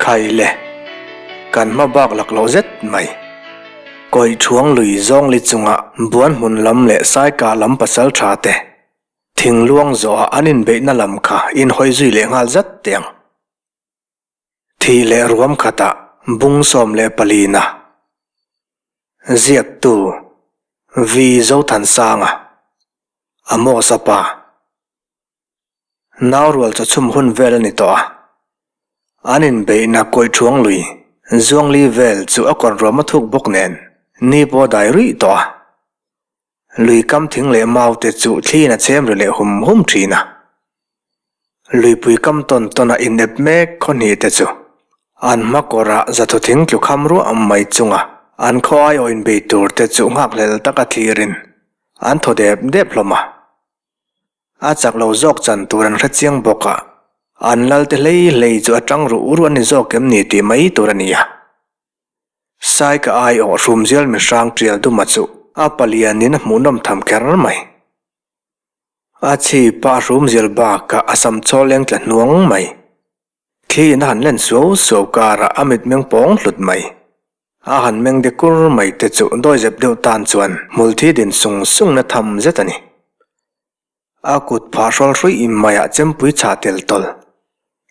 Khai le, kan hma bak laklawh zet mai. Kawih thuang lui zawng li chunga buan hmun lam leh saikah lam pasal tha te thingluang zawhah an inbeihna lam kha inhawi zui leh nghal zat teh ang. Thih leh ruam khatah bung 14 na ziaktu V Zothansanga, Amos-a pa. Nau rual chaw chhum hun vel a ni tawh a, an inbeihna kawih thuang lui zuangli vel chu a kawr ruam a thuk bawk nen ni pawh a dai ruih tawh a. Lui kam thing leh mau te chu thliin a chhem ri leh hum hum thin a. Luipui kam tawn tawn a inep mek khaw hnih te chu an hma kawrah zathu thing tlu kham ruah mai chunga an khaw aiawh inbei tur te chu nghakhlel taka thlirin an thaw dep dep hlawm a. A chak lo zawk chan tur an hre chiang bawk a, an lal te hlei hlei chu a tang ruh ruh a ni zawk em ni tih mai tur a ni a. Sai ka ai awh hrum zial mi hrang tial duma chu a palianin a hmuhnawm tham kher mai. A chhi pa hrum zial bakah a sam chaw leng tla hnuang mai. Thli in a han len suau suau karah a mitmeng pawng hlut mai. A han meng de kur mai te chu dawizep deuh tan chuan hmulthi din sung sungna tham zet a ni. A kut phah hrawl hruih maiah chempui chhah tel tawlh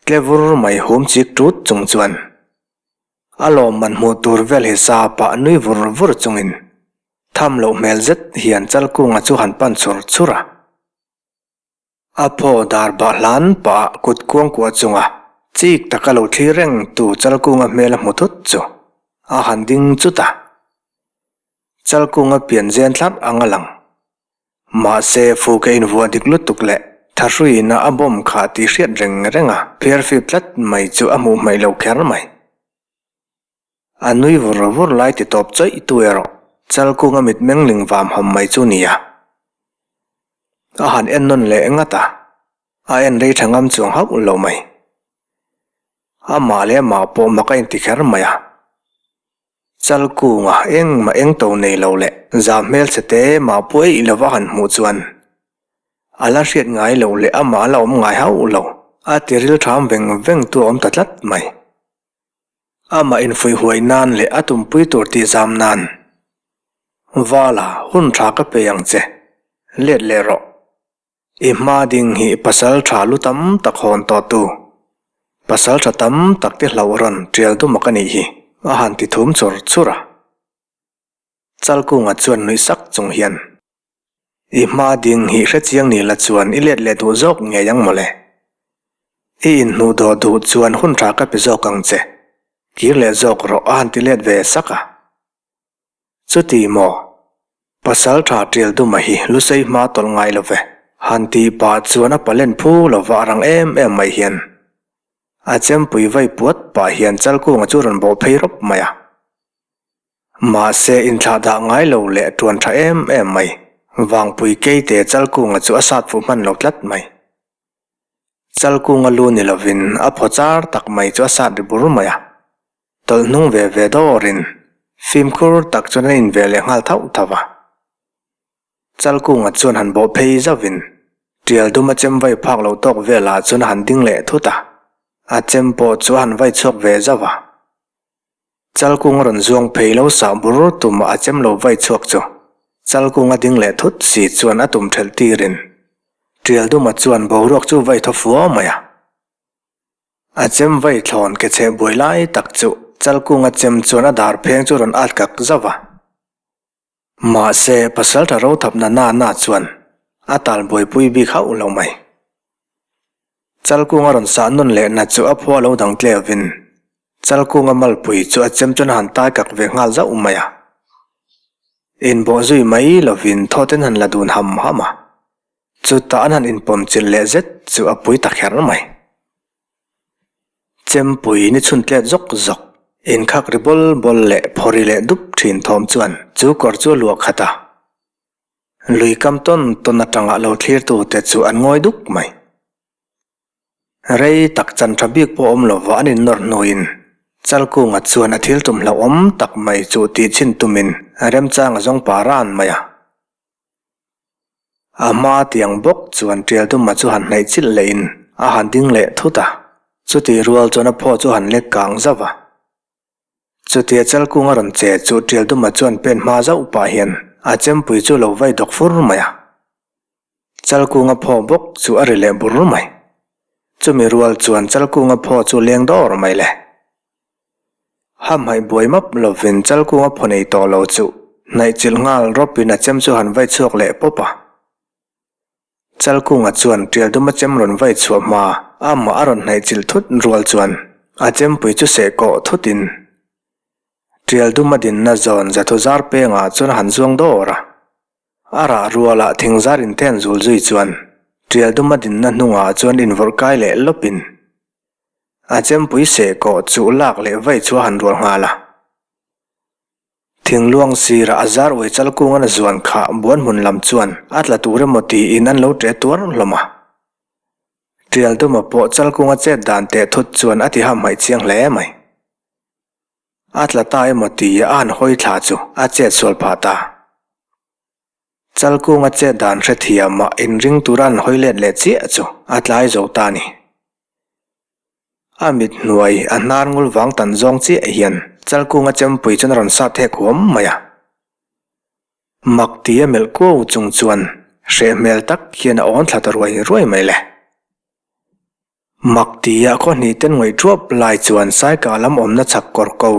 tle vur mai hum chik tut chung chuan a lawmman hmuh tur vel hi sa pah nui vur vur chungin tham loh hmel zet hian Chalkunga chu han pan chur chur a. A phaw dar bah hlan pah kut kuangkuah chunga chik taka lo thlir reng tu Chalkunga hmel a hmu thut chu a han ding chut a. Chalkunga pian zen thlap ang a lang. Mahse, Fuke invuah dik lutuk leh Thahruiin a bomb kha tih hriat reng reng a, phiarfip tlat mai chu a hmuh hmaih lo kher mai. A nui vur vur lai ti tawp chawih tu erawh Chalkunga mitmeng ling vam ham mai chu nia. A han en nawn leh ngat a, a en rei tha ngam chuang hauh lo mai. Amah leh amah pawh mak a inti kher mai a. Chalkunga engmah eng to nei lo leh zam hmelchhe te mah pawh eih lova han hmuh chuan a la hriat ngai loh leh amah la awm ngai hauh lo a ti ril tham veng veng tu a awm ta tlat mai. Amah infuih huai nan leh a tumpui tur tih zam nan Vala hun tha ka pe ang che, let leh rawh. I hma ding hi pasal tha lu tam tak hawn tawh tu, pasal tha tam tak te hlauh rawn tial dum a ka nih hi, a han ti thum chur chur a. Chalkunga chuan nuih sak chung hian, I hma ding hi hrechiang ni la chuan i let leh duh zawk ngei ang mawle. I inhnuh dawh duh chuan hun tha ka pe zawk ang che, kir leh zawk rawh a han ti let ve sak a. Chuti maw? Pasal tha tial duma hi lusei hma tawlh ngai lo ve. Han tih pah chuan a palen phu lova a rang em em mai hian a chempui vai puat pah hian Chalkunga chu rawn bawh phei rawp mai a. Mahse inthlah dah ngai lo leh tuan tha em em mai. Vangpui keite Chalkunga chu a sat fuh hman lo tlat mai. Chalkunga lu ni lovin a phaw char tak mai chu a sat ri bur mai a. Tawlh hnung ve ve dawrin fimkhur tak chuan an inve leh nghal thauh thauh a. Chalkunga chuan han bawh phei zauhin tial dum a chem vai phak lo tawk velah chuan a han ding leh thut a, a chem pawh chu a han vai chhuak ve zauh a. Chalkunga rawn zuang phei lo sah bur tumah a chem lo vai chhuak chu Chalkunga ding leh thut si chuan a tum thelh tirin tial duma chuan boruak chu vai thaw fuau mai a. A chem vai thlawn ke chheh buai lai tak chu Chalkunga chem chuan a dar pheng chu rawn at kak zauh a. Mahse, Pasaltha Rothapna na na chuan a tal buaipui bik hauh lo mai. Chalkunga rawn sah nawn leh na chu a phua lo dang tlevin Chalkunga malpui chu a chem chuan a han tai kak ve nghal zauh mai a. Inbawh zui mai lovin thawten han la dun ham ham a. Chutah an han inpawm chilh leh zet chu a pui ta kher mai. Chempui ni chhun tlet zawk zawk, inkhak ri bawl bawl leh phawri leh dup thin thawm chuan chu kawr chu a luah khat a. Lui kam tawn tawn atanga lo thlirtute chu an ngawi duk mai. Rei tak chan tha bik pawh awm lova an innawr hnuin Chalkunga chuan a thil tum hlauhawm tak mai chu tihchhin tumin remchang a zawng pa ran mai a. A hma tiang bawk chuan Tialduma chu han hnaih chilh lehin a han ding leh thut a. Chutih rual chuan a phaw chu a han lek kang zauh va. Chutia Chalkung a rawn che chu Tialduma chuan pen hma zauh pah hian a chempui chu lo vai dawk fur mai a. Chalkunga phaw bawk chu a ri leh bur mai. Chumi rual chuan Chalkunga phaw chu leng dawr mai le. Hamhaih buai map lovin Chalkunga phaw nei tawh lo chu hnaih chilh nghal rawpin a chem chu han vai chhuak leh pawp a. Chalkunga chuan Tialduma chem rawn vai chhuah hma amah a rawn hnaih chilh thut rual chuan a chempui chu seh kawh thutin Tialduma dinna zawn zathu zar pengah chuan a han zuang dawr a. A rah rualah thingzar inthen zul zui chuan Tialduma dinna hnungah chuan invawrh kai leh lawpin a chempui seh kawh chu lak leh vai chu a han rual nghal a. Thingluang sirah a zar uai chal kungan a zuan kha buan hmun lam chuan a tla tur emaw tiin an lo ṭe tuar hlawm a. Ṭialduma pawh chal kunga chet dan teh thut chuan a ti hamhaih chiang hle mai. A tla ta emaw tia a han hawi thla chu a chet sual phah ta. Chal kunga chet dan hrethiamah inring tura an hawi let leh chiah chu a tlai zo ta a ni. A mit hnuai a hnar ngul vang tan zawng chiah hian Chalkunga chempui chuan a rawn sat hek huam mai a. Mak ti a melh kuau chung chuan hreh hmel tak hian a awn thla ta ruai ruai mai le. Mak ti a khaw hnih ten ngaih thuap lai chuan Saika lam awmna chhak kawr ko.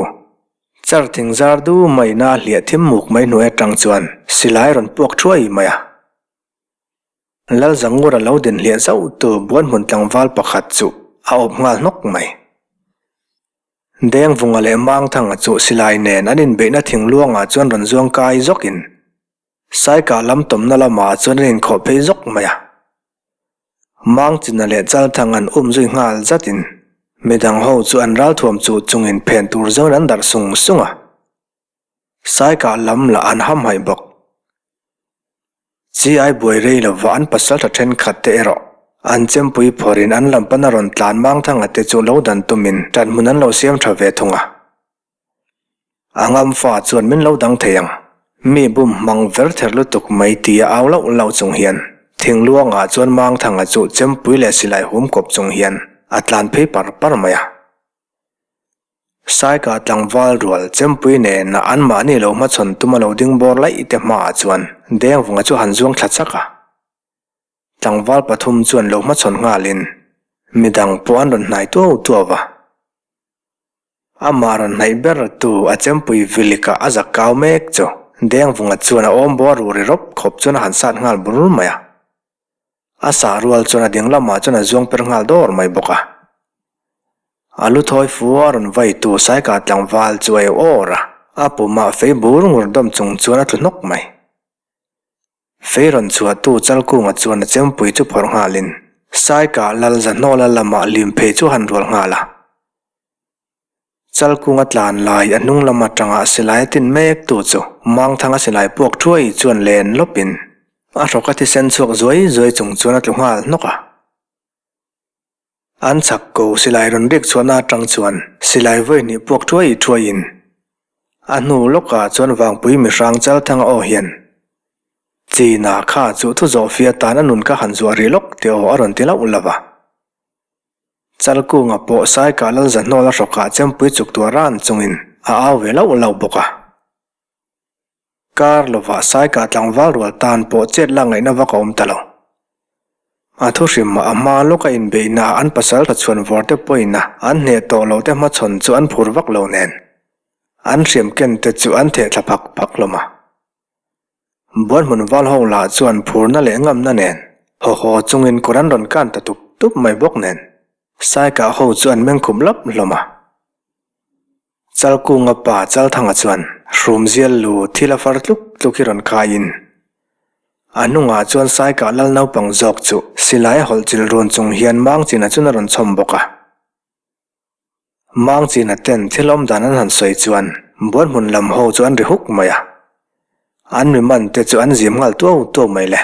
Char thing zar du maina a hliah thim muk mai hnuai atang chuan silai rawn puak thuai mai a. Lalzangura lo din hliah zauh tu buanhmun tlangval pakhat chu a awp nghal hnawk mai. Dengvunga leh Mangthanga chu silai nen an inbeihna thingluangah chuan rawn zuang kai zawkin Saikah lam tawmna lamah chuan an inkhawh phei zawk mai a. Mangchina leh Chalthang an um zui nghal zatin midang ho chu an ralthuam chuh chungin phen tur zawn an darh sung sung a. Saikah lam lah an hamhaih bawk. Chi ai buai rei lova an pasaltha thenkhat te erawh an chempui phawrhin an lam pana rawn tlan Mangthanga te chu lo dan tumin ṭanhmun an lo siam ṭha ve thung a. A ngam fa chuan min lo dang thei ang. Mi bum hmang ver ther lutuk mai tia au lauh lauh chung hian thingluangah chuan Mangthanga chu chempui leh silai hum kawp chung hian a tlan phei par par mai a. Saika tlangval rual chempui nena anmahni lo hmachhawn tuma lo ding bawr laih te hmaah chuan Dengvunga chu han zuang thla chak a. Tlangval pathum chuan lo hmachhawn nghalin midang pawh an rawn hnai tuau tuau va. Amah rawn hnaih ber tu a chempui vilikah a zak kau mek chu Dengvunga chuan a awm bawr ru ri rawp khawp chuan a han sat nghal bur mai a. A sah rual chuan a ding lamah chuan a zuang per nghal dawr mai bawk a. A lu thawi fu a rawn vai tu Saika tlangval chu a eu awr a, a pumah fei bur ngur dawm chung chuan a tlu hnawk mai. Fei rawn chhuah tu Chalkunga chuan a chempui chu phawrh nghalin Saika lal Zahnawla lamah lim phei chu a han rual nghal a. Chalkunga tlan lai a hnung lam atanga silai a tin mek tu chu Mangthanga silai puak thuai chuan len lawpin a hrawk a thisen chhuak zuai zuai chung chuan a tlu nghal hnawk a. An chhak ko silai rawn rik chhuahna atang chuan silai vawi hnih puak thuai thuaiin a hnu lawkah chuan Vangpui mihrang Chalthanga aw hian China kha chu thu zawh fia tan a nun kha han zuah rih lawk tih aw a rawn ti lauh lo va. Chalkunga pawh Saikah Lalzahnawl a hrawkah chempui chuk tuah ran chungin a au ve lauh lauh bawk a. Kar lovah Saikah tlangval rual tan pawh chet lak ngaihna vak a awm ta lo. A thu hrimah a hma lawka inbeihnaah an pasal tha chhuan vawr te pawhin a an hneh tawh loh te hmachhawn chu an phur vak lo nen an hriam ken te chu an theh thla phak phak hlawm a. Buanhmun val ho lah chuan phurna leh ngamna nen haw haw chungin kawr an rawn kan ta tup tup mai bawk nen Saikah ho chu an mengkhup lap hlawm a. Chalkunga pa Chalthanga chuan hrumzial lu thil a far tluk tluk hi rawn khaiin a hnungah chuan Saikah lal naupang zawk chu silai a hawlh chilh run chung hian Mangchina chuan a rawn chhawm bawk a. Mangchina ten thil awm dan an han sawi chuan Buanhmun lam ho chu an ri huk mai a, an mi man te chu an zim nghal tuau tuau mai le.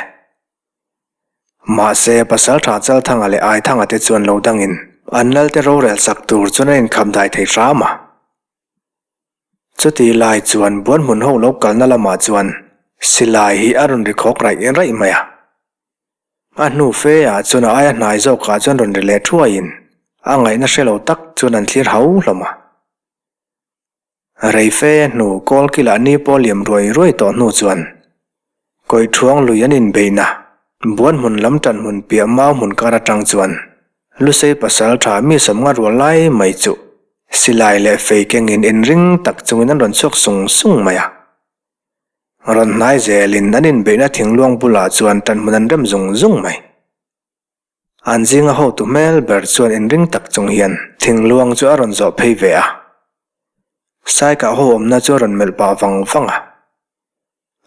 Mahse, Pasaltha Chalthanga leh Aithanga te chuan lo dangin an lalte rorel sak tur chuan an inkhap dai thei hram a. Chutih lai chuan Buanhmun ho lo kalna lamah chuan silai hi a rawn ri khawk raih raih mai a. A hnu fe ah chuan a aia hnai zawkah chuan rawn ri leh thuaiin. A ngaihna hre lo tak chuan an thlir hau hlawm a. Rei fe hnu kawlkilah ni pawh liam ruai ruai tawh hnu chuan Kawihṭhuang lui an inbeihna buan hmun lam ṭan hmun piah mau hmun kar aṭang chuan Lusei pasal ṭha mi sawmnga rual lai mai chu silai leh fei kengin inring tak chungin an rawn chhuak sung sung mai a. Rawn hnai zelin an inbeihna thingluang bulah chuan ṭan hmun an rem zung zung mai. An zinga hotu hmel ber chuan inring tak chung hian thingluang chu a rawn zawh phei ve a. Saikah ho awmna chu a rawn melh pah vang vang a.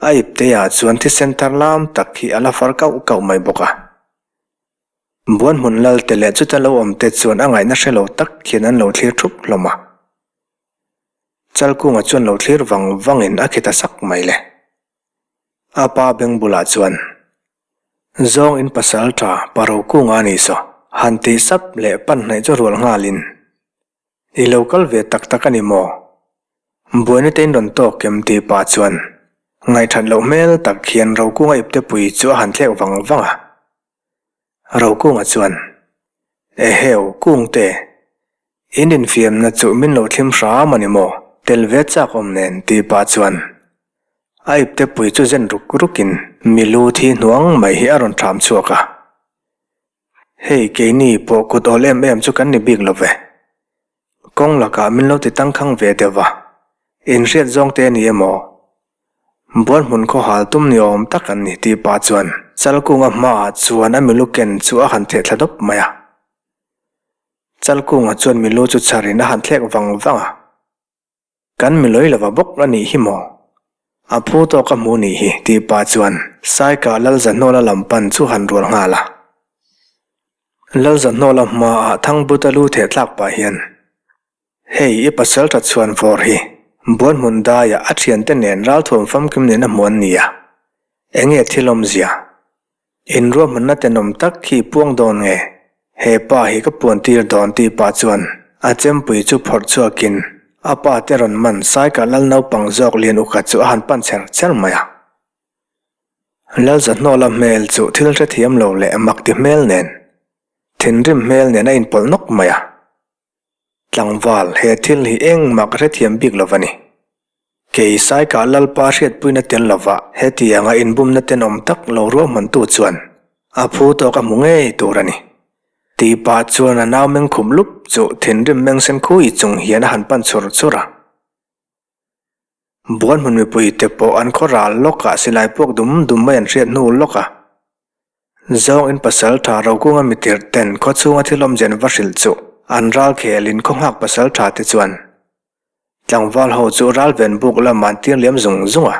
A ipteiah chuan thisen thar lam tak hi a la far kauh kauh mai bawk a. Buan hmun lal te leh chuta lo awm te chuan a ngaihna hre lo tak hian an lo thlir thup hlawm a. Chalkunga chuan lo thlir vang vangin a khi ta sak mai le. A pa beng bulah chuan, Zawng in pasal tha pa Rokunga a nih saw, han tih sap leh pan hnaih chu rual nghalin, I lo kal ve tak tak a ni maw? Buaina te in rawn tawk em tih pah chuan ngaihthat loh hmel tak hian Rokunga iptepui chu a han thlek vang vang a. Rokunga chuan, Eheu, Kungte, in infiamna chu min lo thlim hram a ni maw? Tel ve chak awm nen tih pah chuan a iptepui chu zen ruk rukin mi lu thi hnuang mai hi a rawn ṭham chhuak a. Hei keini pawh kut awl em em chu kan ni bik lo ve. Kawng lakah min lo ti tangkhang ve deuh va, inhriat zawng te a ni emaw? Bual hmun khaw hal tum ni awm tak an ni tih pah chuan Chalkunga hmaah chuan a milu ken chu a han theh thla dawp mai a. Chalkunga chuan milu chu chharin a han thlek vang vang a. Kan milawi lova bawk a nih hi maw? A phu tawk a hmu nih hi tih pah chuan Saikah Lalzahnawla lam pan chu han rual nghal a. Lalzahnawla hmaah Thangbuta lu theh tlak pah hian, Hei i pasal tha chhuan vawr hi buan hmun daiah a thiante nen ralthuam famkim nen a hmu an nia. Enge thil awmzia? In ruahmanna tenawm tak hi puang dawn nge? He pa hi ka puan tir dawn tih pah chuan a chempui chu phawrh chhuakin a pa te rawn man Saikah lal naupang zawk lian uka chu a han pan cher cher mai a. Lalzahnawla hmel chu thil hrethiam lo leh mak ti hmel nen, thinrim hmel nen a inpawlh nawk mai a. Tlangval, he thil hi engmah ka hrethiam bik lo va ni. Kei Saikah Lalpa hriatpuina tel lova hetianga inbumna tenawm tak lo ruahmantu chuan a phu tawk a hmu ngei tur a ni. Tih pah chuan a nau meng khum lup chu thinrim meng sen khui chung hian a han pan chur chur a. Buan hmun mipuite pawh an khaw ral lawkah silai puak dum dum mai an hriat hnu lawk a. Zawng in pasal tha Rokunga mitirh ten khaw chhunga thil awmzen va hrilh chu an ral khel in khaw nghak pasal tha te chuan tlangval ho chu ral ven buk lamah an tir liam zung zung a.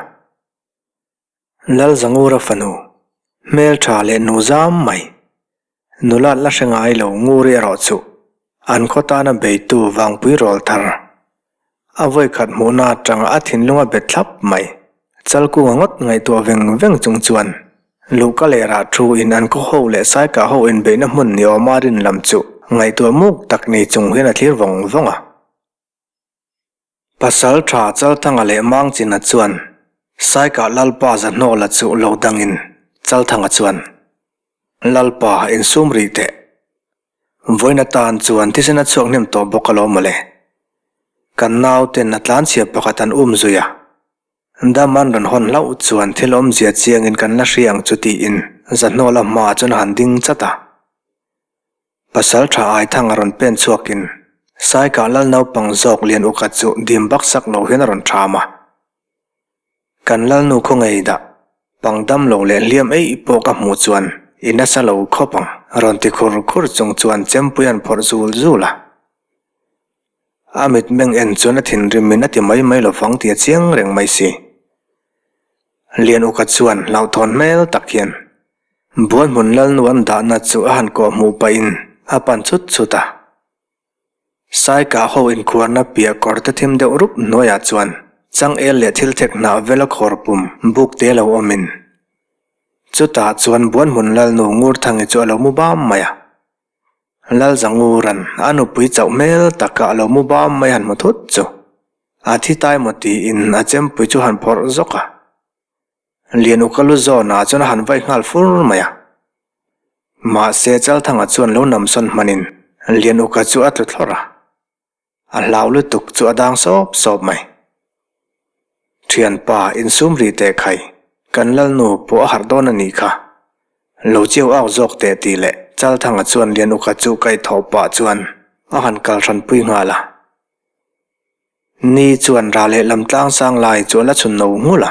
Lalzangura fanu, hmel tha leh nu zam mai, Nulat la hre ngai lo Nguri erawh chu an khaw tana beitu vangpui rawl thar. A vawikhat hmuhna atanga a thinlung a bet thlap mai. Chalkunga ngawt ngaihtuah veng veng chung chuan luhka leh rah thu in an khaw ho leh saikah ho inbeihna hmun ni awma rin lam chu ngaihtuah muk tak nei chung hian a thlir vawng vawng a. Pasal tha Chalthanga leh Mangchina chuan Saikah Lalpa Zahnawla chu lo dangin Chalthanga chuan, Lalpa, insum rih teh. Vawiin atan chuan thisen a chhuak hnem tawh bawk alawm mawle. Kan nauten a tlanchhia pakhat an um zui a. Dam an rawn hawn hlauh chuan thil awmzia chiangin kan la hria ang chu tiin Zahnawla hmaah chuan a han ding chat a. Pasal tha Aithang a rawn pen chhuakin Saikah lal naupang zawk lian uka chu dim bak sak lo hian a rawn ṭham a. Kan lalnu khaw ngei dah, pang dam lo leh hliam eih pawh ka hmuh chuan i nasa lo khawp ang, rawn ti khur khur chung chuan chempui an phawrh zul zul a. A mitmeng en chuan a thinrimin a ti mai mai lovang tih a chiang reng mai si. Lian uka chuan hlauhthawn hmel tak hian Buan hmun lalnu an dahna chu a han kawh hmuh pahin a pan chut chut a. Saikah ho inkhuarna piah kawr te thim deuh rup hnuaiah chuan changel leh thil thek hnah vela khawr pum buk te lo awmin chutah chuan Buan hmun lalnu Ngurthangi chu a lo mu bam mai a. Lalzanguran a nupui chauh hmel taka a lo mu bam mai han hmu thut chu a thi tai maw tiin a chempui chu han phawrh zawk a. Lian Uka lu zawnah chuan a han vaih nghal fur mai a. Mahse Chalthanga chuan lo namsawn hmanin Lianuka chu a tlu thlawrh a, a hlau lutuk chu a dang sawp sawp mai. Thianpa insum ri teh khai, kan lalnu pawh a harh dawn a nih kha. Lo chiau au zawk teh tih leh Chalthanga chuan Lianuka chu kaihthawh pah chuan a han kal hranpui nghal a. Ni chuan ral lehlam tlangsang lai chu a la chhun no nghulh a.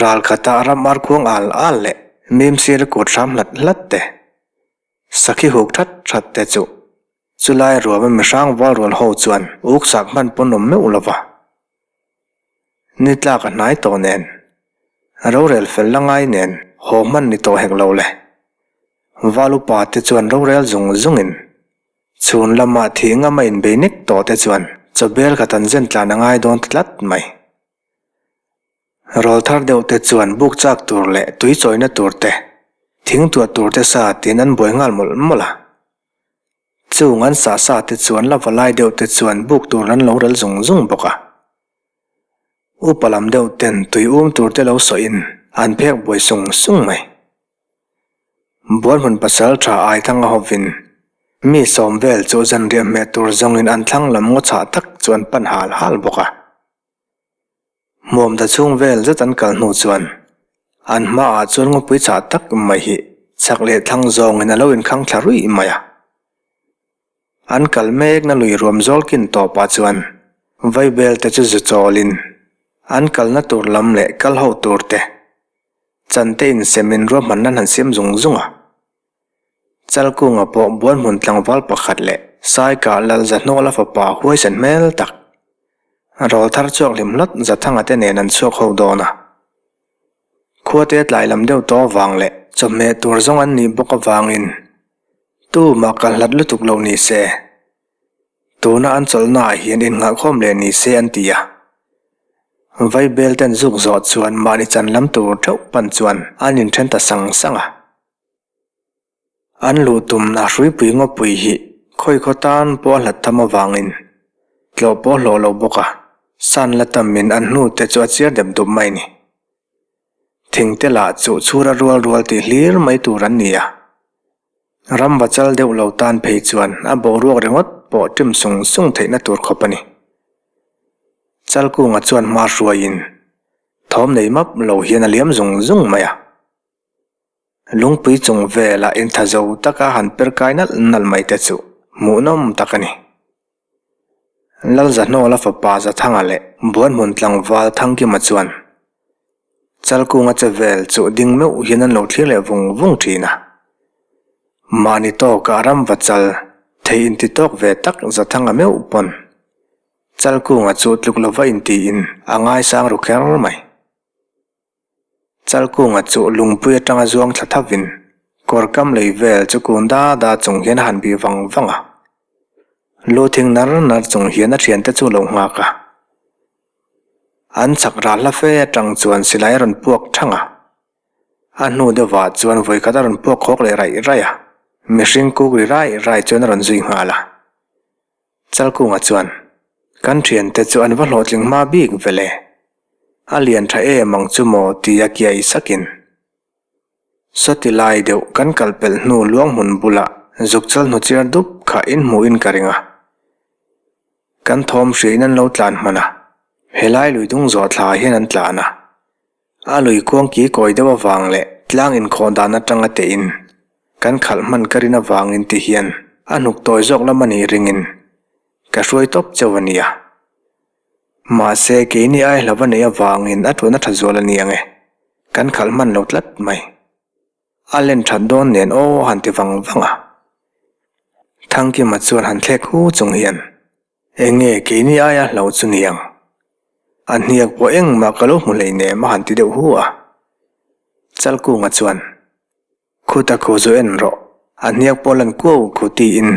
Ral khata ram ar khuang al al leh mimsir kut hram hlat hlat te, sakhi huk that that te chu chulai ruama mihrang valrual ho chuan uk sak hman pawn awm meuh lova. Ni tlak a hnai tawh nen, rorel fel la ngai nen haw hman ni tawh hek lo le. Val upa te chuan rorel zung zungin Chhun lamah thih ngam a inbei nek tawh te chuan chawbel khat an zen tlan a ngai dawn ta tlat mai. Rawl thar deuh te chuan buk chak tur leh tui chawina tur te, thing tuah tur te sa tiin an buai nghal mawlh mawlh a. Chung an sah sa te chuan la va lai deuh te chuan buk tur an lo rel zung zung bawk a. Upa lam deuh ten tui um tur te lo sawiin an phek buai sung sung mai. Bualhmun pasal tha Aithanga hovin mi sawm vel chu zanriah hmeh tur zawngin an thlang lam ngaw chhah tak chu an pan hal hal bawk a. Hmuamda chhung vel zet an kal hnu chuan an hmaah chuan ngawpui chhah tak mai hi chhak leh thlang zawngin a lo inkhang thla ruih mai a. An kal mekna lui ruam zawl kin tawpah chuan vaibel te chu zu chawlin an kalna tur lam leh kal ho tur te Chante insemin ruahmanna an han siam zung zung a. Chalkunga pawh Buanhmun tlangval pakhat leh Saika Lalzahnawla fapa huaisen hmel tak, rawl thar chhuak hlim hlawt Zathanga te nen an chhuak ho dawn a. Khuate tlai lam deuh tawh avang leh chawhmeh tur zawng an nih bawk avangin tumah kal hlat lutuk lo ni se. Tuna an chawlhnaah hian innghahkhawm leh ni se an ti a. Vaibel ten zuk zawh chuan mahni chan lam tur theuh pan chuan an inthen ta sang sang a. An luh tumna hruipui ngawpui hi khawi khaw tan pawh a hlat tham avangin tlawh pawh hlawh lo bawk a, san la tamin an hnute chu a chiar dep dup mai ni. Thingte lah chu chhura rual rual tih hlir mai tur an ni a. Ram va chal deuh lo tan phei chuan a boruak ringawt pawh ṭim sung sung theihna tur khawp a ni. Chalkunga chuan hma hruaiin thawm nei map lo hian a liam zung zung mai a. Lungpui chung vela intha zo taka han per kai nalh nalh mai te chu hmuhnawm tak a ni. Lalzahnawla fapa Zathanga leh Buanhmun tlangval Thangkima chuan Chalkunga che vel chu ding meuh hian an lo thlir leh vung vung thin a. Mahni tawkah ramva chal thei inti tawk ve tak Zathanga meuh pawn Chalkunga chu tluk lova intiin a ngaisang ru kher mai. Chalkunga chu lungpui atanga zuang thla thavin kawr kam lei vel chu kun da da chung hian a han bih vang vang a. Lu thing nar nar chung hian a thiante chu lo nghak a. An chak ral hla fe atang chuan silai a rawn puak thang a. A hnu deuhah chuan vawikhat a rawn puak khawk leh raih raih a, mihring kuk ri raih raih chuan a rawn zui nghal a. Chalkunga chuan, Kan thiante chu an va hlawhtling hma bik ve le. A lian tha em ang chu maw tia kiai sakin. Sawti lai deuh kan kal pelh hnu luang hmun bulah zuk chal hnu chiar dup kha in hmuhin ka ring a. Kan thawm hriain an lo tlan hman a, helai lui dung zawh thla hian an tlan a. A lui kuang ki kawi deuh avang leh tlang inkhawh dan atanga tehin kan khalh hman ka rin avangin ti hian a hnuk tawi zawk lam a nih ringin ka hruai tawp chauh a nia. Mahse keini ai hlauh a neih avangin a tuna tha zual a ni ang e, kan khalh hman lo tlat mai. A len that dawn nen aw han ti vang vang a. Thangkima chuan han thlek hu chung hian Eng nge keini aia hlo chu niang? A hniak pawh engmah ka lo hmu hleinem a han ti deuh hu a. Chalkunga chuan, Khuta khu zu en rawh, a hniak pawh lan kuau khu tiin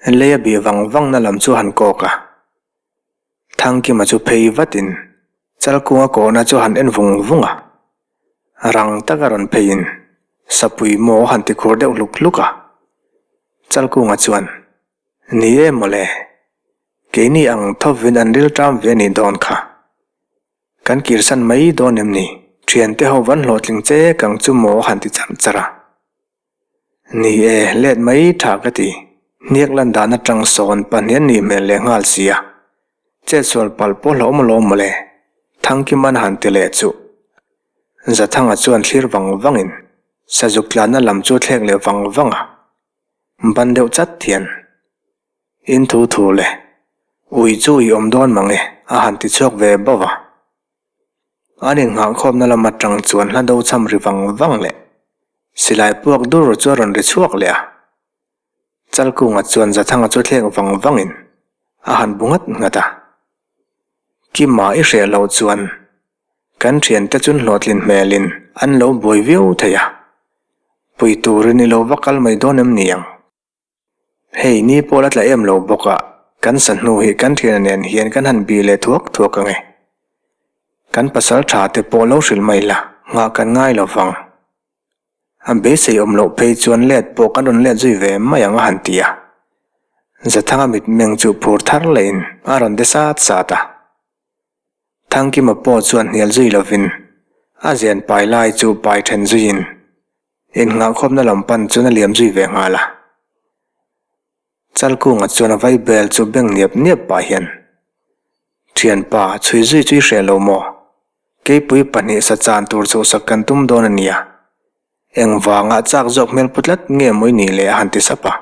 lei a bih vang vangna lam chu a han kawk a. Thangkima chu phei vatin Chalkunga kawhna chu a han en vung vung a. Rang taka rawn pheiin Sapui maw a han ti khur deuh hluk hluk a. Chalkunga chuan, Ni e mawle, keini ang thawvin an rilṭam ve anih dawn kha. Kan kirsan mai dawn em ni? Ṭhiante ho van hlawhtling che kang chu maw han ti charh charh a. Ni e, let mai ṭha ka ti. Hniak lan dan atang sawn pahnih an nih hmel leh nghal sia. Chetsual palh pawh hlauhawm alawm mawle, Thangkiman a han ti leh chu. Zathanga chuan thlir vang vangin Sazuk tlanna lam chu a thlek leh vang vang a, ban deuh chat hian, In thu thu le, ui chu i awm dawn mang e a han ti chhuak ve bauh a. An innghahkhawmna lam atang chuan hla do cham ri vang vang leh silai puak dur chu a rawn ri chhuak leh a. Chalkunga chuan Zathanga chu thlek vang vangin a han bu nghat nghat a. Kima i hreh loh chuan kan thiante chun hlawhtlin hmelin an lo buai viau thei a, pui turin i lo va kal mai dawn em ni ang? Hei ni pawh la tla em lo bawk a, kan sa hnu hi kan thiana nen hian kan han bih leh thuak thuak ang e. Kan pasal tha te pawh lo hrilh mai la, nghah kan ngai lo vang. A beisei awm loh phei chuan let pawh kan rawn let zui ve mai ang a han ti a. Zathanga mitmeng chu phur thar lehin a rawn de sat sat a. Thangkima pawh chuan hnial zui lovin a zen pai lai chu pai then zuiin Innghahkhawpna lam pan chuan a liam zui ve nghal a. Chalkunga chuan a vai bel chu beng niap niap pah hian, Thianpa, chhui zui chu i hreh lo maw? Keipui pahnih sa chan tur chhuhsak kan tum dawn a nia. Engvanga chak zawk hmel pu tlat nge mawi ni le a han ti sap a.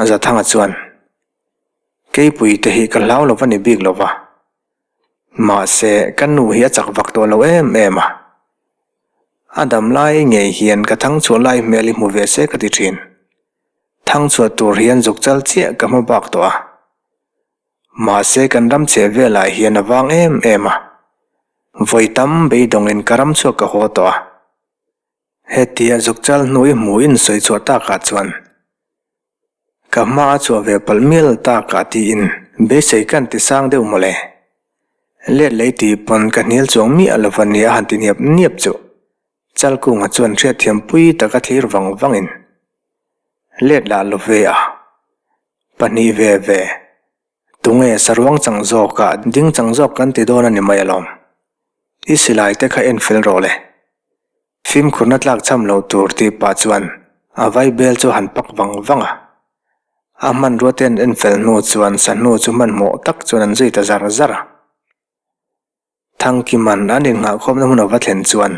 Zathanga chuan, Keipui te hi ka hlau lo va ni bik lo va. Mahse, ka nu hi a chak vak tawh lo em em a. A dam lai ngei hian ka thang chhuah lai hmel hi hmu ve se ka ti thin. Thang chhuah tur hian zuk chal chiah ka hma bak tawh a. Mahse, kan ram chheh velah hian a vang em em a. Vawi tam beidawngin ka ram chhuak ka haw tawh a. Hetia zuk chal hnu i hmu in sawi chhuah takah chuan Ka hma a chhuah ve palh mial tak ah tiin beisei kan ti sang deuh mawle. Let lei tih pawn ka hnial chuang miah lo va nia a han ti niap niap chu. Chalkunga chuan hriatthiam pui taka thlir vang vangin let lah lo ve a. Pahnih ve ve. Tunge saruang chang zawkah ding chang zawk kan ti dawn a ni mai alawm. I silai te kha en fel rawh le. Fimkhurna tlak cham loh tur tih pah chuan a vai bel chu han pak vang vang a. A hmanrua te an en fel hnu chuan sahnu chu hmanhmawh tak chuan an zui ta zar zar a. Thangkiman an innghahkhawmna hmun a va thlen chuan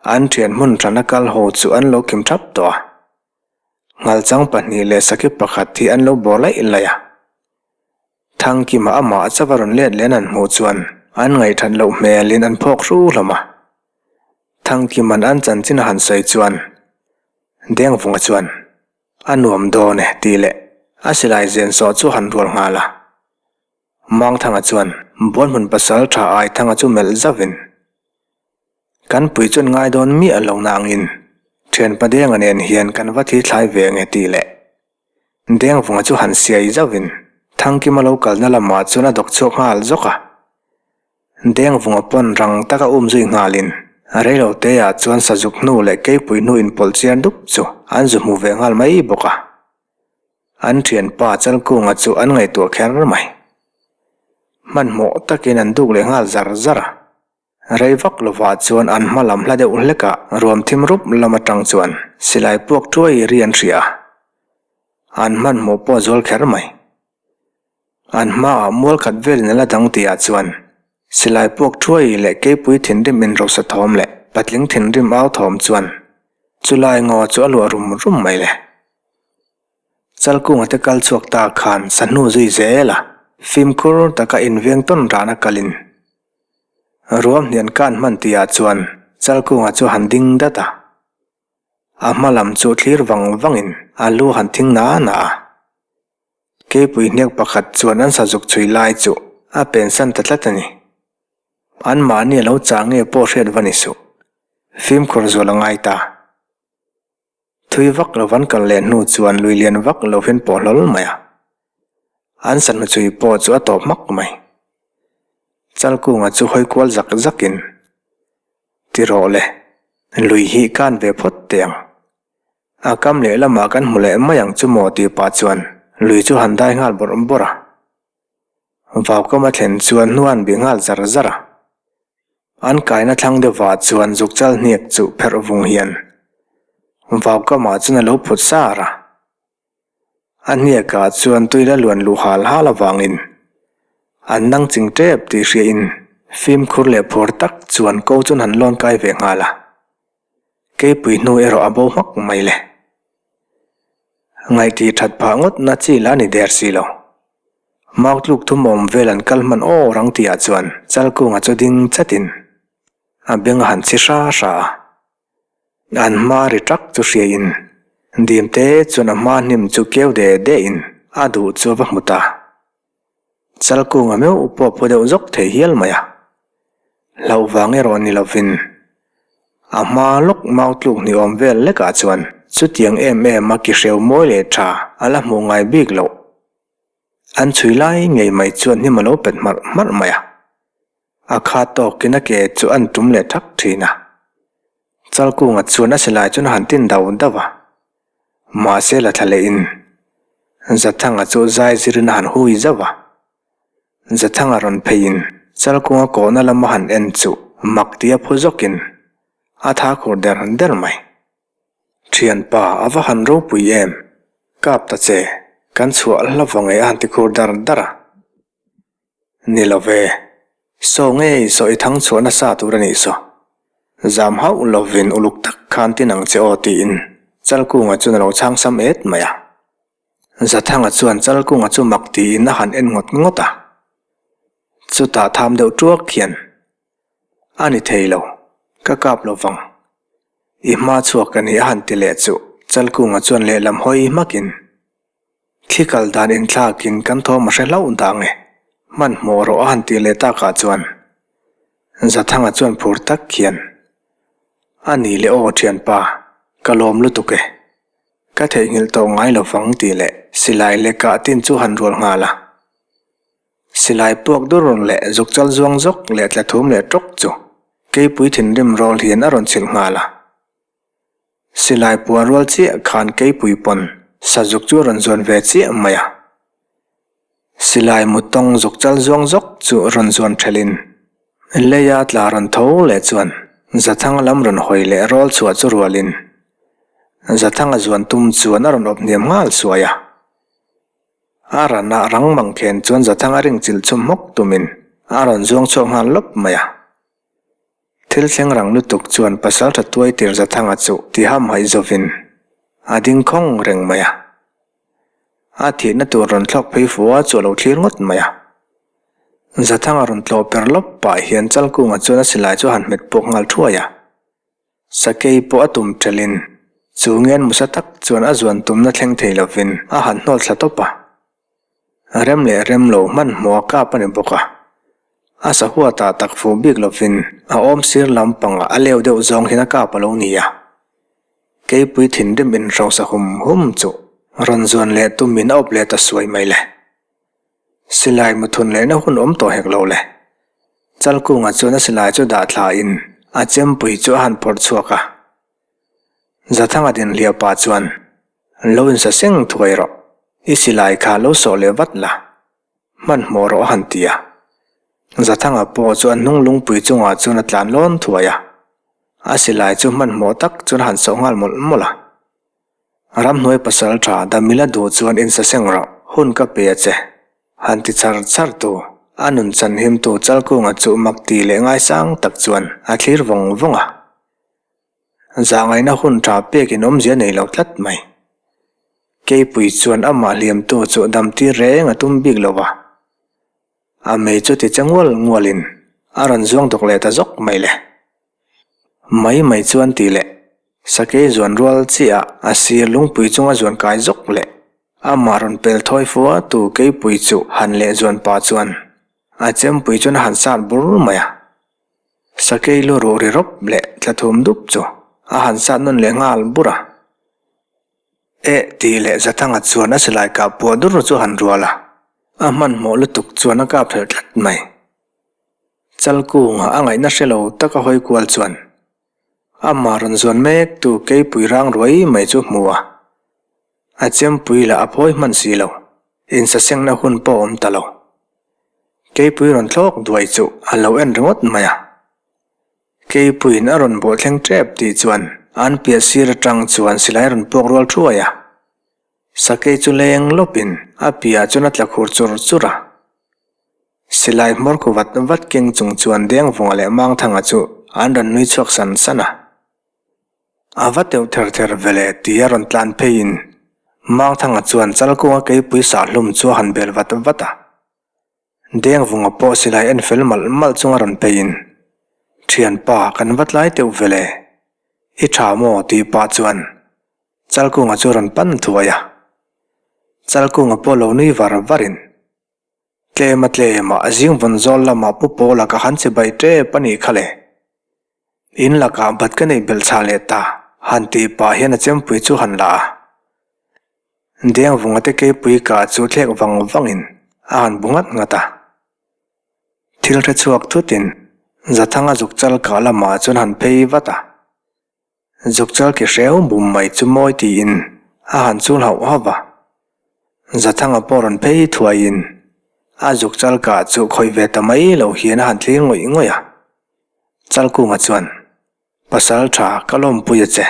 an thian hmun hrana kal ho chu an lo kim thap tawh a. Nghalchang pahnih leh sakhi pakhat hi an lo bawr laih laih a. Thangkima amah chauh a rawn let leh an han hmuh chuan an ngaihthat loh hmelin an phawk hru hlawm a. Thangkiman an chanchin a han sawi chuan Dengvunga chuan, A nuam dawn e tih leh a silai zen sawh chu a han rual nghal a. Mangthanga chuan Buanhmun pasal tha Aithanga chu melh zauhin, Kan pui chuan ngai dawn miah lo nangin thianpa Denga nen hian kan va thi thlai ve nge tih leh Dengvunga chu han siai zauhin Thangkima lo kalna lamah chuan a dawk chhuak nghal zawk a. Dengvunga pawn rang taka um zui nghalin reilo teah chuan sazuk hnu leh keipui hnu inpawlh chiar dup chu an zu hmu ve nghal mai bawk a. An thianpa Chalkunga chu an ngaihtuah kher mai. Hmanhmawh takin an duk leh nghal zar zar a. Rei vak lovah chuan an hma lam hla deuh hlekah ruam thim rup lam atang chuan silai puak thuai ri an hria a. An hmanhmawh pawh a zual kher mai. An hmaah mual khat velin a la dang tihah chuan silai puak thuai leh keipui thinrim inrosa thawm leh patling thinrim au thawm chuan chulai ngaw chu a luah rum rum mai le. Chalkunga te kal chhuak ta khan sahnu zui zel a, fimkhur taka inveng tawn rana kalin Ruam hnian kan hman tihah chuan Chalkunga chu han ding dat a. A hma lam chu thlir vang vangin a lu han thing na na a. Keipui hniak pakhat chuan an sazuk chhui lai chu a pensan ta tlat a ni. Anmahni a lo chah nge pawh hriat va ni suh. Fimkhur zual a ngai ta. Thui vak lo an kal leh hnu chuan lui lian vak lo hian pawh hlawl mai a. An sahnu chui pawh chu a tawp hmak mai. Chalkunga chu hawi kual zak zakin, Ti rawh le, lui hi kan ve phawt teh ang. A kam leh lamah kan hmu leh mai ang chu maw tih pah chuan lui chu han dai nghal bawrh bawrh a. Vaukam a thlen chuan hnu an bih nghal zar zar a. An kaina thlang deuhvah chuan zukchal hniak chu pherh vung hian Vaukamah chuan a lo phut sar a. A hniakah chuan tui la luan luh hal hal avangin an nang ching tep tih hriain fimkhur leh phur tak chuan ko chuan han lawn kai ve nghal a. Keipui hnu erawh a bo hmak mai le. Ngaihtih that phah ngawt na chi la ni der si lo. Mau tluk thum awm vel an kal hman aw rang tihah chuan Chalkunga chu ding chatin a beng a han chhi hra hra a. An hma ri tak chu hriain Dimte chuan a hma hnim chu keu de de in a duh chu a va hmu ta. Chalkunga meuh pawh phu deuh zawk thei hial mai a. Hlauh vang erawh ni lovin a hma lawk mau tluk ni awm vel lekah chuan chutiang em em a ki hreu mawi leh tha a la hmuh ngai bik loh. An chhui lai ngei mai chuan hnim a lo pet hmarh hmarh mai a. A kha tawkin a ke chu an tum leh thak thin a. Chalkunga chuan a silai chuan a han tin dau dauh a. Mahse la thla lehin Zathanga chu zai zirin a han hui zauh a. Zathanga rawn pheiin Chalkunga kawhna lama han en chu mak tia phu zawkin a tha khur der der mai. Thianpa a va han ropui em? Kap ta che, kan chhuah hla vang e a han ti khur dar dar a. Ni lo ve, saw ngei saw i thang chhuah nasa tur a nih saw. Zam hauh lovin uluk tak khan tin ang che aw tiin Chalkunga chuan a lo chhang sam et mai a. Zathanga chuan Chalkunga chu mak tiin a han en ngawt ngawt a. Chutah tham deuh tuak hian A ni thei lo, ka kap lo vang. I hma chhuak ka ni a han ti leh chu Chalkunga chuan lehlam hawi hmakin thli kal dan inthlakin kan thawm a hre hlauh dang e, hmanhmawh rawh a han tih leh takah chuan Zathanga chuan phur tak hian A ni leh aw thianpa, ka lawm lutuk e. Ka theihnghilh tawh ngai lo vang tih leh silai leh kah tin chu han rual nghal a. Silai puak dur leh zuk chal zuang zawk leh tla thum leh tawk chu keipui thinrim rawl hian a rawn chhilh nghal a. Silai puan rual chiah khan keipui pawn sazuk chu a rawn zuan ve chiah mai a. Silai mutawng zuk chal zuang zawk chu rawn zuan thelhin leia tla rawn tho leh chuan Zathanga lam rawn hawi leh rawl chhuah chu rualin Zathanga zuan tum chuan a rawn awp hniam nghal suai a. A ranah rang mang khen chuan Zathanga ring chilh chhum hmawk tumin a rawn zuang chhuak nghal lawp mai a. Thil thleng rang lutuk chuan pasaltha tuai tir Zathanga chu ti ham haih zawin a ding khawng reng mai a. A thihna tur rawn thlawk phei fua chu a lo thlir ngawt mai a. Zathanga rawn tlawh per lawp pah hian Chalkunga chuan a silai chu a han hmet puak nghal thuai a. Sakei pawh a tum ṭhelhin chu ngen musa tak chuan a zuan tumna thleng thei lovin a han hnawl thla tawp a. Rem leh rem lo hmanhmawh a kap a ni bawk a. A sahuatah tak fuh bik lovin a awm sir lampangah a leu deuh zawng hian a kap a lo ni a. Keipui thinrim inhrosa hum hum chu rawn zuan leh tumin a awp leh ta suai mai le. Silai muthun lehna hun awm tawh hek lo le. Chalkunga chuan a silai chu dah thla in a chempui chu a han phawrh chhuak a. Zathanga dinhliah pah chuan, Lo insa seng thuai rawh, i silai kha lo sawh leh vat la, hmanhmawh rawh a han ti a. Zathanga pawh chu a hnung lungpui chungah chuan a tlan lawn thuai a. A silai chu hmanhmawh tak chuan a han sawh nghal mawlh mawlh a. Ramhnuai pasal tha Damila duh chuan insaseng rawh, hun ka pe a che. Han ti char char tu, a nun chan him tu Chalkunga chu mak ti leh ngaisang tak chuan a thlir vawng vawng a. Zahngaihna hun tha pekin awmzia nei lo tlat mai. Keipui chuan amah hliamtu chu damtir reng a tum bik lo va. A mei chu ti che ngual ngualin a rawn zuang dawk leh ta zawk mai le. Mai mai chuan tih leh sakei zuan rual chiah a sir lungpui chunga zuan kai zawk leh amah rawn pel thawi fua tu keipui chu han leh zuan pah chuan a chempui chuan a han sat bur mai a. Sakei lu ruh ri rawp leh tla thum dup chu a han sat nawn leh nghal bur a. Eh tih leh Zathanga chuan a silai kah puah dur chu a han rual a, a hmanhmawh lutuk chuan a kap thelh tlat mai. Chalkunga a ngaihna hre lo tak a hawi kual chuan amah rawn zuan mek tu keipui rang ruai mai chu hmu a, a chempui lah a phawi hman si lo, insasengna hun pawh a awm ta lo. Keipui rawn thlawk duai chu a lo en ringawt mai a, keipuiin a rawn bawh thleng tep tih chuan an piah sir atang chuan silai a rawn puak rual thuai a. Sakei chu leng lawpin a piah chuan a tla khur chur chur a. Silai hmawr khu vat vat keng chung chuan Dengvunga leh Mangthanga chu an rawn nui chhuak san san a. A va teuh ther ther ve le tia rawn tlan pheiin Mangthanga chuan Chalkunga keipui sah hlum chu a han bel vat vat a. Dengvunga pawh silai en fel malh malh chunga rawn pheiin, Thianpa, kan va tlai teuh ve le. I tha maw? tih pah chuan Chalkunga chu rawn pan thuai a. Chalkunga pawh lo nui var varin, Tlem a tlem a, zing vawn zawl lamah Pu Pawla ka han che bai tep a nih kha le. In lakah bat ka neih belh chhah leh ta, han tih pah hian a chempui chu han la a. Dengvunga te keipui kah chu thlek vang vangin a han bu nghat nghat a. Thil hre chhuak thutin Zathanga zukchal kah lamah chuan han phei vat a. Zukchal ki hreu bum mai chu mawi tiin a han chul hauh hauh va. Zathanga pawh rawn phei thuaiin a zukchal kah chu khawih ve ta mai lo hian a han thlir ngawih ngawih a. Chalkunga chuan, Pasal tha ka lawmpui a che.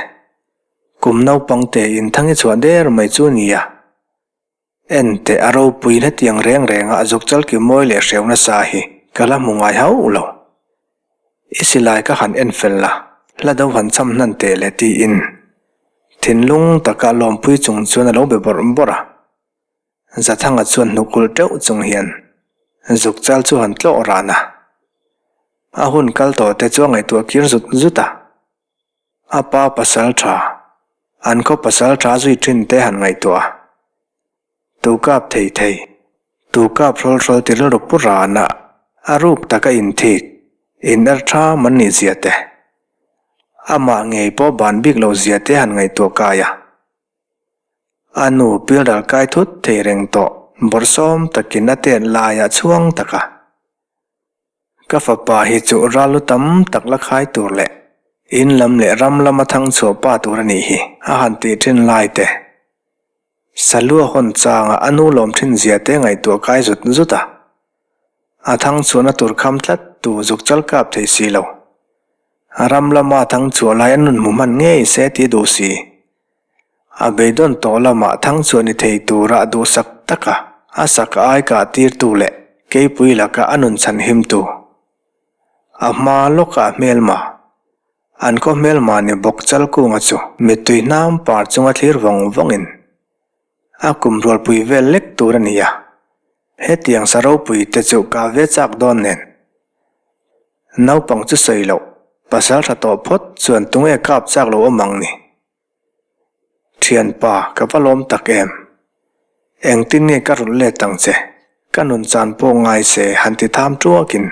Kum naupang te in thangi chhuah der mai chu nia. En teh a ropui hetiang reng renga a zuk chal ki mawi leh hreu nasa hi ka la hmu ngai hauh lo. I silai ka han en fel la, hla do han cham hnan teh le tiin thinlung taka lawmpui chung chuan a lo be bawrh bawrh a. Zathanga chuan hnuk ulh teuh chung hian zuk chal chu han tlawh ran a. A hun kal tawh te chu a ngaihtuah kir zut zut a. A pa pasal tha, an khaw pasal tha zui thin te han ngaihtuah a. Tu kap thei thei, tu kap hrawl hrawl ti rilru pu rana a ruk taka inthik, in er tha man nih zia te. Amah ngei pawh ban bik lo zia te han ngaihtuah kai a. A nu pilral kai thut thei reng tawh bawrhsawm takin a tet laiah chhuang taka. Ka fapa hi chu ral lu tam tak la khai tur leh in lam leh ram lama thang chhuah pa tur a nih hi a han tih thin lai te. Salua hawn changa a nu lawm thin zia te ngaihtuah kai zut zut a. A thang chhuahna tur kham tlat tu zuk chal kap thei si lo. Ram lama thang chhuah lai a nun hmu hman ngei se ti duh si. A beidawn tawh lamah thangchhuah ni thei tura duhsak taka a sak ai kah tirtu leh keipui laka a nun chhan himtu. A hma lawkah hmelma, an khaw hmelma ni bawk Chalkunga chu mittui hnam par chunga thlir vawng vawngin a kum rualpui vel lek tur a ni a, hetiang sa ropui te chu ka ve chak dawn nen. Naupang chu sawi loh, pasal tha tawh phawt chuan tunge kap chak lo awm ang ni. Thianpa, ka va lawm tak em? Engtin nge ka rulh let ang che? Ka nun chan pawh ngai se han ti tham tuakin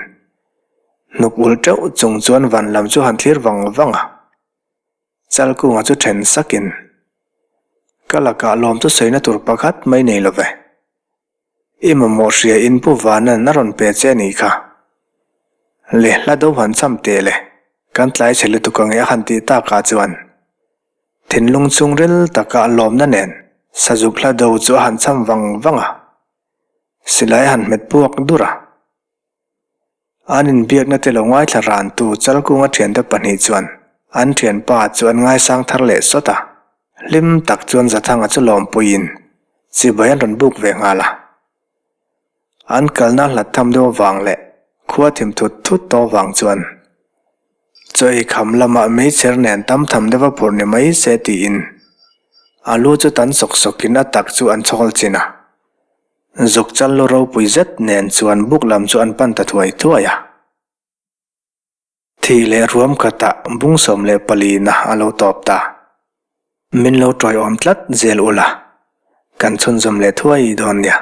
hnuk ulh teuh chung chuan van lam chu han thlir vang vang a. Chalkunga chu then sakin, Ka lakah lawm chu sawina tur pakhat mai nei lo ve. I mamawh hria in Pu Vanan a rawn pe che a nih kha. Le hla do han cham teh le, kan tlai chhe lutuk ang e a han tih takah chuan thinlung chhungril taka lawmna nen Sazuk hla do chu a han cham vang vang a, silai a han hmet puak dur a. An inbiakna te lo ngaithla rantu Chalkunga thiante pahnih chuan an thianpa chu an ngaisang thar leh sawt a, hlim tak chuan Zathanga chu lawmpuiin chibai an rawn buk ve nghal a. An kalna hlat tham deuh avang leh khua thim thut thut tawh avang chuan chaw ei kham lamah meichher nen tam tham deuha phurh ni mai se tiin a lu chu tan sawk sawkin a tak chu an chhawl chin a. Zuk chal lu ropui zet nen chuan buk lam chu an pan ta thuai thuai a. Thih leh ruam khatah bung 14 na a lo tawp ta. Min lo tawiawm tlat zel ula, kan chhunzawm leh thuai dawn nia.